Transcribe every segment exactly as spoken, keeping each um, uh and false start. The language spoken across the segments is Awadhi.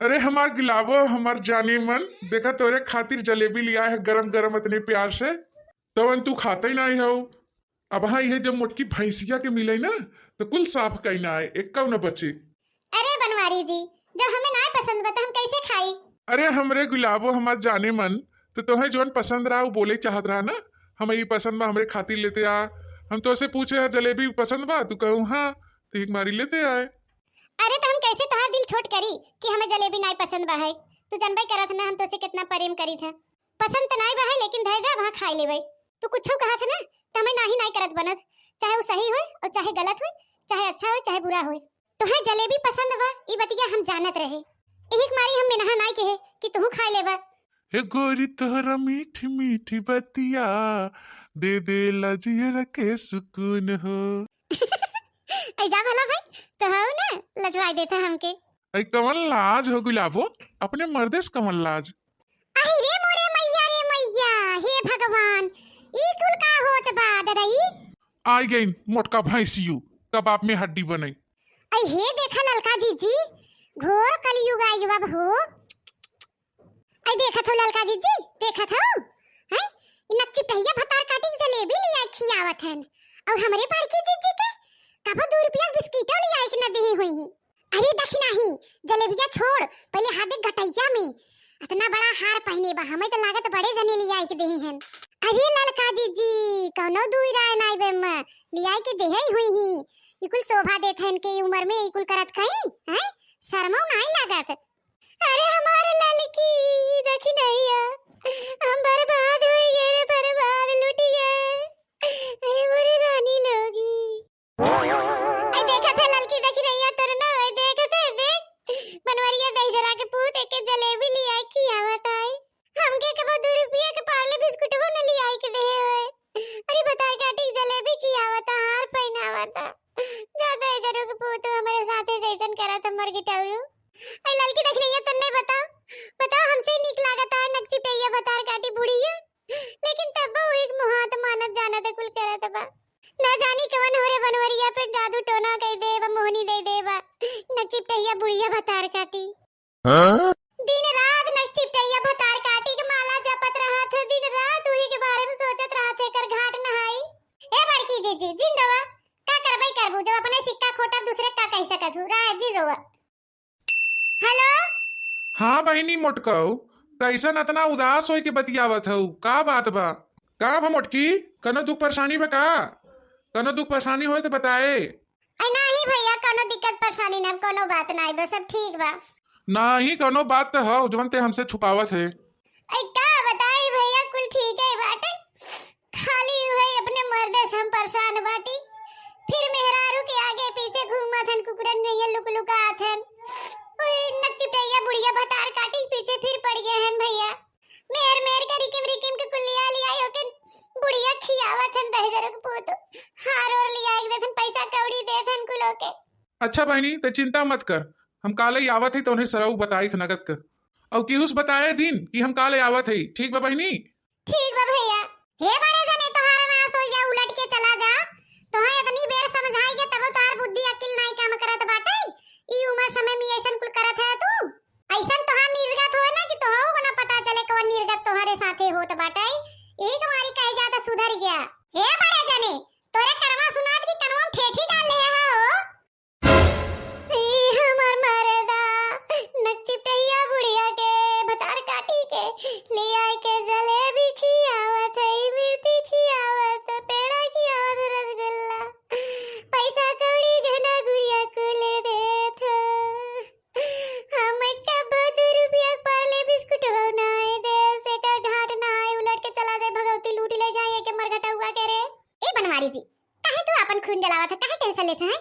अरे हमार गुलाबो, हमार जाने मन, देखा तोरे खातिर जलेबी लिया है गरम गरम अतने प्यार से, तवन तू खाते ही नाहीं हो। अब हाँ, ये जब मोटकी भैंसिया के मिले ना, तो कुल साफ कई ना आए, एक न बचे। अरे बनवारी जी, जब हमें नाहीं पसंद बा, तो हम कैसे खाई? अरे हमरे गुलाबो, हमार जाने मन, तो तोहे जौन पसंद रहा, वो बोले चाहत रहा ना, हमें ये पसंद बा, हमरे खातिर लेते आ। हम तोसे पूछे, "जलेबी पसंद बा?" तू कहू, "हाँ," तो एक मारी लेते आए। अरे तो हम कैसे तोहार दिल छोट करी कि हमें जलेबी नाहीं पसंद बा है? तू जनबे करत ना हम तोसे कितना प्रेम करीत है। पसंद तो नाहीं बा है, लेकिन धर दे, वहाँ खाई लेबे। तू कुछो कहत है ना, तो हमें नाहीं नाहीं करत बनत, चाहे वो सही होए और चाहे गलत होए, चाहे अच्छा होए चाहे बुरा होए। तोहे जलेबी पसंद बा, ई बतिया हम जानत रहे। एहिक मारी हम मेनहा नाई कहे कि तुहू खाए लेबा। हे गोरी तोहरा मीठी मीठी बतिया, दे दे लजियर के सुकून हो। ऐ जा भला भाई, तो हऊ ना लजवाई देता हमके। ऐ कवन लाज हो गुलाबो, अपने मर्दे से कवन लाज? अरे रे मोरे मैया रे मैया, हे भगवान, ई कुल का होत बा ददई? आई गई मोटका भैंसियू, कबाब में हड्डी बनई। ऐ हे देखा ललका जीजी, घोर कलयुग आई गवा हो। ऐ देखत हो ललका जीजी, देखत हो? हैं? ई नकचिटहिया भतार काटी के जलेबी लिया खियावत हन। और हमरे बड़की जीजी के कबो दू रुपया बिस्किटो लिया के न देही हुई। अरे दखिनाही, जलेबिया छोड़, पहिले हाथ देख गटैया में। अतना बड़ा हार पहिने बा, हमें तो लागत बड़े जने लियाई के देहे हन। अरे ललका जीजी, कौनो दुई राय नाई बे म, लियाई के देहे ही हुई ही। ई कुल शोभा देत हन के उम्र में ई कुल करत कहीं, हैं? शर्मो नाई लागत। अरे हमार ललकी, दखिनैया, हम बर्बाद होई गए रे, बर्बाद लुट गए। अरे मोरे रानी लोगी। ऐ देखत है ललकी दखिनैया तोर ना, ऐ देखत है, देख, बनवरिया दहिजरा के पूत एके जलेबी लिया खियावत है। हमके कबो दू रुपया के पार्ले बिस्कुटवो न लिया के देहे होए। अरे भतार काटी के जलेबी खियावत है, हार पहिनावत है। जा दहिजरू के पूत हमरे साथे जैसन करत है मर गिटाऊ। ऐ ललकी दखिनैया तन्ने बताओ, बताओ हमसे नीक लागत है नकचिटैया भतार काटी बुढ़िया, लेकिन तब वो एक मुहात मानत जानत कुल करत बा। ना जानी कवन होरे बनवरिया पे जादू टोना कई देबा, मोहनी दे देबा। नकचिटहिया बुढ़िया भतार काटी। हाँ? दिन रात नकचिटहिया भतार काटी के माला जपत रहत है, दिन रात उही के बारे में सोचत रहत है, कर घाट नहाई। ए बड़की जीजी, जिन रवा, का करबई करबू, जब अपने सिक्का खोटब दूसरे का कह सकत हूँ, रहा जिन रवा। हेलो। हाँ बहिनी मोटकऊ, कैसन अतना उदास होई के बतियावत हऊ? का बात बा? का बा मोटकी, कनो दुख परेशानी बा का? कनो दुख परेशानी होए तो बताए। अरे नाही भैया, कौनो दिक्कत परेशानी ना, कौनो बात नाही बा, सब ठीक बा। नाही, कौनो बात तो हौ, जवन ते हमसे छुपावत है। अरे का बताई भैया, कुल ठीक है बाटे। खाली उहे अपने मर्दे से हम परेशान बाटी। फिर मेहरारू के आगे पीछे घूमत हन, कुकुरन नैया लुक लुकात हन। ओए नकचिटैया बुढ़िया भतार काटी के पीछे फिर पड़ गए हन भैया। मेर मेर के रिकिम रिकिम के कुलिया लियाई ओके बुढ़िया खियावत हन दहिजरू के पूत। हार ओर लियाई देत हन, पैसा कौड़ी देत हन कुल ओके। अच्छा बहिनी, ते चिंता मत कर, हम काले ही आवत ही तो उन्हें सरऊ बताई थे नगद के। और केहू से बताए जिन कि हम काले आवत ही, ठीक बा बहिनी? ठीक बा भैया। हे बड़े जने, तोहार नाश होई जा, उलट के चला जा। तोहे इतनी बेर समझाई के तबो तोहार बुद्धि अकिल नाई काम करत बाटे। ई उम्र समय में ऐसन कुल करत है तू। ऐसन तोहार निर्गत होए ना कि तोहू को ना पता चले कौन निर्गत तोहरे साथे होत बाटे। एक मारी कहे जाता सुधर गया। हे बड़े जने, तोरे कनवा सुनात कि कनवा में ठेठी डाल ले है हो। ई हमर मरदा, नकचिटैया बुढ़िया के भतार काटी के, ले आए के जलेबी खियावत है, मिर्ची खियावत, पेड़ा खियावत, रसगुल्ला। पैसा कौड़ी गहना गुरिया कुल देत है। हम कबो दू रुपया के पार्ले बिस्कुट हो नाई दे, से का घाट ना आए, उलट के चला जाए, भगवती लूट ले जाए, के मरघटउआ के रे। ए बनवारी जी, काहे तू आपन खून जलावत है, काहे tension लेत है?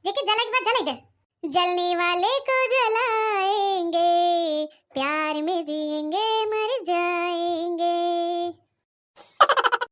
जेके जले के बा, जले दे। जलने वाले को जलाएंगे, प्यार में जिएंगे, मर जा